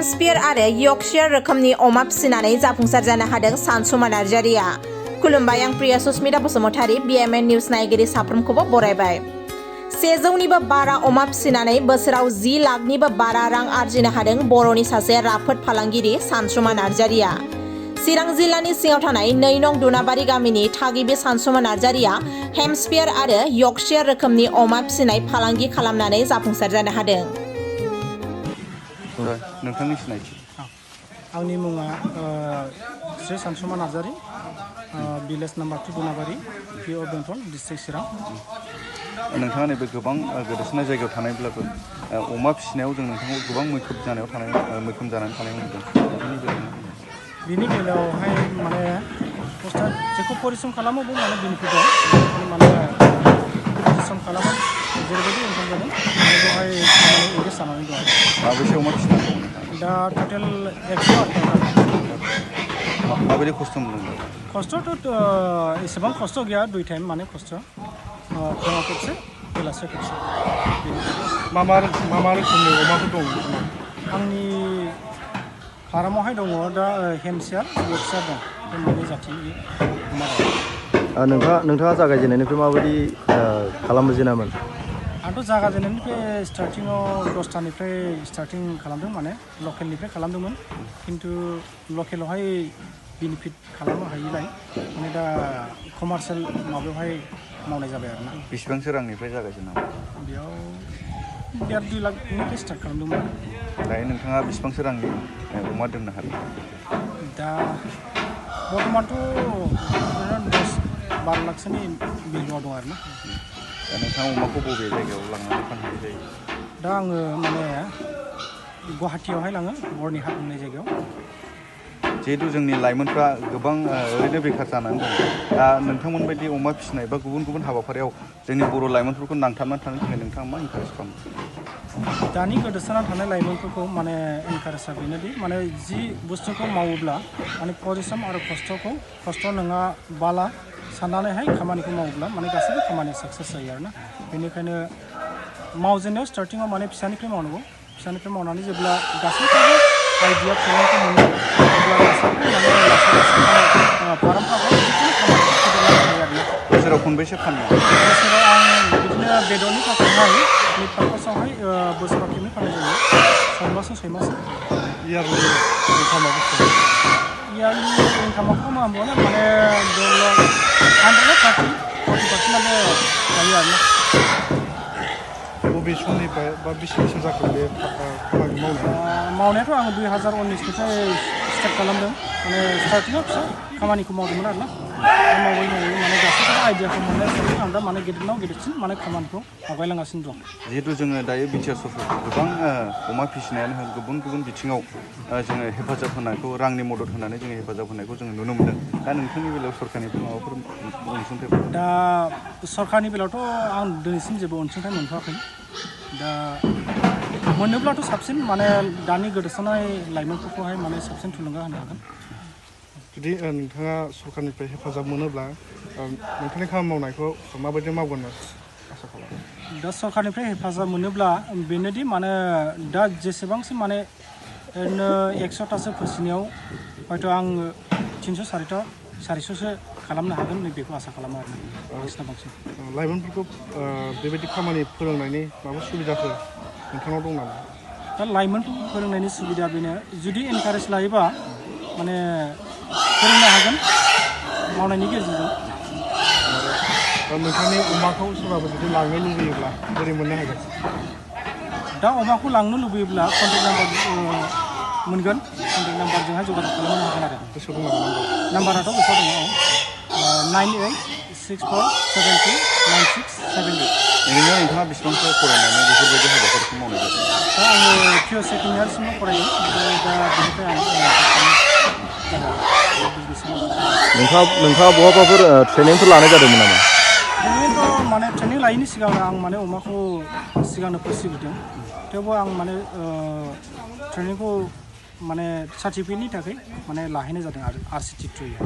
हेम्सपियर आरो यर्कशायर रोखोमनि अमा फिसिनानै जाफुंसार जानो हादों सानसुमा नार्जारिया। खुलुमबाय, आं प्रिया सुस्मिता बसुमतारी BMN निउज नायगिरि साफ्रोमखौबो बरायबाय। 100निबो बारा अमा फिसिनानै बोसोराव 10 लाखनिबो बारा रां आरजिनो हादों बर'नि सासे राफोद फालांगिरि सानसुमा नार्जारिया। चिरां जिल्लानि सिङाव थानाय 2 नं दुनाबारि गामिनि थागिबि सानसुमा नार्जारिया हेम्सपियर आरो यर्कशायर रोखोमनि अमा फिसिनाय फालांगि खालामनानै जाफुंसार जानो हादों। नोंथांनि सिनायथि। आंनि मुङा श्री सानसुमा नार्जारि, विलेज नाम्बार 2 दुनाबारि, PO बेंटल, डिस्ट्रिक्ट चिरां। नोंथाङा नैबे गोबां गोदोसोनाय जायगायाव थानायब्लाबो अमा फिसिनायाव जों नोंथांखौ गोबां मैखोम जानानै थानाय नुदों। बिनि बेलायावहाय माने खस्थ' जेखौ परिश्रम खालामो बे माने बेनिफिट दं। माने परिश्रम खालामो जेरैबायदि इनकाम जादों माने बेवहाय खामानि इंगेज जानानै दं। माबेसे अमा फिसिनानै दं नोंथाङा? दा टटेल 108 माबायदि खस्थ' मोनदों? खस्थ'थ' एसेबां खस्थ' गैया, 2 टाइम माने खस्थ'। फुङाव खेबसे, बेलासियाव खेबसे। मा रोखोमनि अमाफोर दं? आंनि फार्मावहाय दङ दा हेम्पशायर, यर्कशायर दं। बे मोननै जाथिनि अमा दं। नोंथाङा जागायजेननायनिफ्राय माबायदि खालामजेनामोन? आंथ' जागायजेननायनिफ्राय स्टार्टिङाव 10थानिफ्राय स्टार्टिं खालामदों, माने लकेलनिफ्राय खालामदोंमोन। खिन्थु लकेलावहाय बेनिफिट खालामनो हायिलाय माने दा कमार्शियेल माबायावहाय मावनाय जाबाय आरोना। बेसेबांसो रांनिफ्राय जागायजेनामोन? बेयाव 1.5-2 लाखनिफ्राय स्टार्ट खालामदोंमोन। दायो नोंथाङा बेसेबांसो रांनि अमा दोननो हादों? दा बर्थमानथ' 10-12 लाखसोनि बिलुआव दं आरोना। दा नोंथाङा अमाखौ बबे जायगायाव लांनानै फानहैनाय जायो? दा आङो माने गुवाहाटियावहाय लाङो, बर'नि हाट होननाय जायगायाव। जिहेतु जोंनि लाइमोनफ्रा गोबां ओरैनो बेखार जानानै दं, दा नोंथांमोनबायदि अमा फिसिनाय बा गुबुन हाबाफारियाव जोंनि बर' लाइमोनफोरखौ नांथाबनानै थानो थाखाय नोंथाङा मा इनकारेज खालामो? दानि गोदोसोनानै थानाय लाइमोनफोरखौ माने इनकारेजआ बेनोदि माने जि बुस्थुखौ मावोब्ला माने परिश्रम आरो खस्थ' नङा बाला साननानैहाय खामानिखौ मावोब्ला माने गासैबो खामानिया साक्सेस जायो आरोना। बेनिखायनो मावजेननायाव स्टार्टिङाव माने फिसानिफ्राय मावनांगौ। फिसानिफ्राय मावनानै जेब्ला गासैखौबो आइडिया ट्रेनिंखौ मोनो अब्ला गासैबो माने फार्मफ्रावहाय जिखुनु खामानिखौ फेदेरलांनो हायो आरोना। बोसोराव खनबेसे फानो? बोसोराव आं बिदिनो बेदरनि थाखायहाय मिट पार्पासावहाय बोसोराव खेबनै फाननाय जायो, 6 मास। इयारलि इनकामा बेसेबां? इयारलि इनकामाथ' मा होनबावनो माने 130-40% जायो आरोना। बबे समनिफ्राय बा बेसे बोसोर जाखो बे खामानि मावनायाथ' आङो 2019निफ्राय स्टार्ट खालामदों। माने स्टार्टिङाव फिसा खामानिखौ मावदोंमोन आरोना। मावै माने गासैखौबो आइडियाखौ मोननायनिफ्राय आं दा माने गेदेरसिन माने खामानिखौ आवगायलांगासिनो दं। जिहेतु जोङो दायो बिटिआर सरकारखौ गोबां अमा फिसिनायानो होन गुबुन बिथिङाव जोङो हेफाजाब होनायखौ, रांनि मदद होनानै जोङो हेफाजाब होनायखौ जोङो नुनो मोनदों। दा नोंथांनि बेलायाव सरकारनिफ्राय माबाफोर अनसुंथाइफोर? दा सरकारनि बेलायावथ' आं दिनैसिम जेबो अनसुंथाइ मोनथ'वाखै। दा मोनोब्लाथ' साबसिन, माने दानि गोदोसोनाय लाइमोनफोरखौहाय माने साबसिन थुलुंगा होनो हागोन। जुदि नोंथाङा सरकारनिफ्राय हेफाजाब मोनोब्ला नोंथांनि खामानि मावनायखौ माबायदि मावगोन आसा खालामो? दा सरकारनिफ्राय हेफाजाब मोनोब्ला बेनोदि माने दा जेसेबांसिम माने ओरैनो 100थासो फिसिनायाव हयथ' आं 300-400सो खालामनो हागोन, बेखौ आसा खालामो आरो बांसिन। लाइमोनफोरखौ बेबायदि खामानि फोरोंनायनि माबा सुबिदाफोर नोंथांनाव दं नामा? दा लाइमोनफोरखौ फोरोंनायनि सुबिदा बेनो, जुदि इनकारेज लायोबा माने फोरोंनो हागोन मावनायनि गेजेरजों। नोंथांनि अमाखौ सोरबाबो जुदि लांनो लुबैयोब्ला बोरै मोननो हागोन? दा अमाखौ लांनो लुबैयोब्ला कन्टेक्ट नाम्बार मोनगोन, कन्टेक्ट नाम्बारजोंहाय जगाजग खालामनो हागोन आरो। गोसोआव दं नामा? नाम्बाराथ' गोसोआव दङ, 9864729678। ओरैनो नोंथाङा बेसेबांसो फरायनानै बेफोरबायदि हाबाफारिखौ मावनाय जादों? दा आङो PO सेकेन्ड इयारसिमल' फरायदों, ओमफ्राय दा बेनिफ्राय आं नोंथाङा बहाबाफोर ट्रेनिंफोर लानाय जादोंमोन नामा? ट्रेनिंथ' माने ट्रेनिं लायैनि सिगां आं माने अमाखौ सिगांनो फिसिबोदों। थेवबो आं माने ट्रेनिंखौ माने सार्टिफिकेटनि थाखाय माने लाहैनाय जादों आरो RCT थ्रुयै।